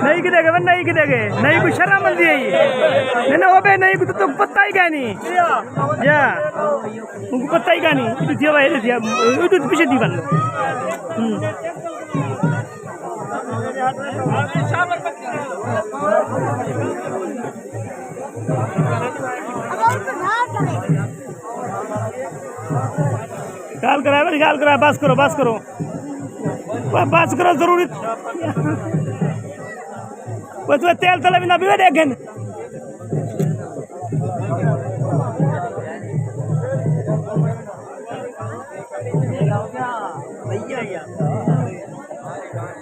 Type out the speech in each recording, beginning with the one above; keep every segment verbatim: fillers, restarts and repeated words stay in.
نہیں کدے گئے، نہیں کدے گئے، نہیں کوئی شرم مندی ہے یہ۔ نہیں، نہ ہو بے، نہیں کوئی تو پتہ ہی کہنی۔ یا، ان کو پتہ ہی کہنی۔ اٹھ دیا بھائی، اٹھ دیا، اٹھ پیچھے دی بن۔ ہوں۔ گال کرا بھائی، گال کرا، بس کرو، بس کرو۔ ب-، بس کرو، ضروری۔ وہ تو تیل تلے بھی نہ بھی ڈیکھن۔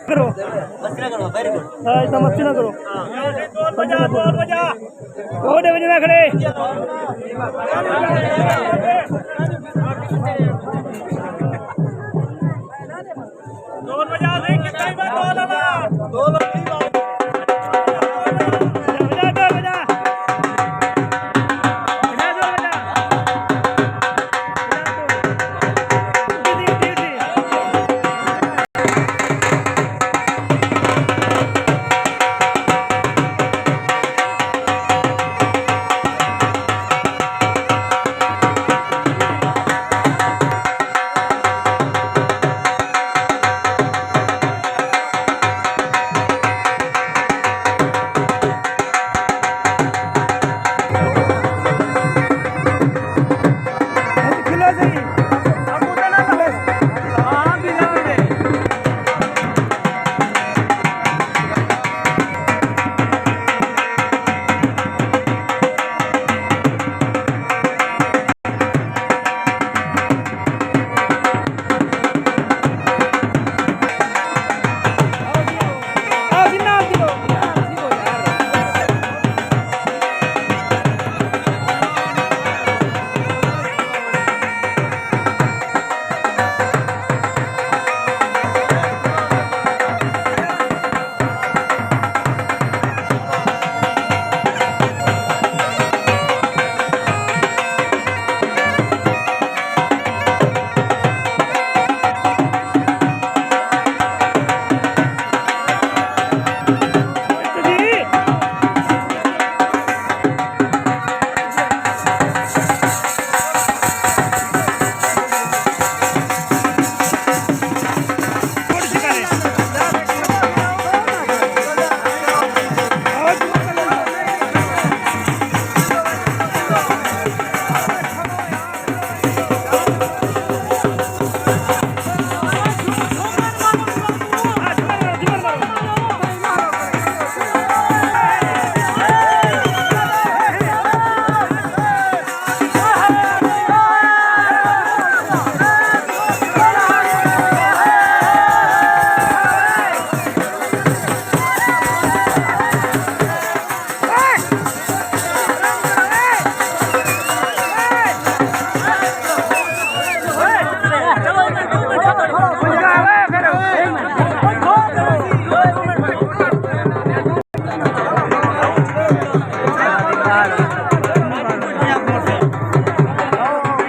کرو۔ ہاں، اتنا مستی نہ کرو۔ او ݙے وڄݨا کھڑے۔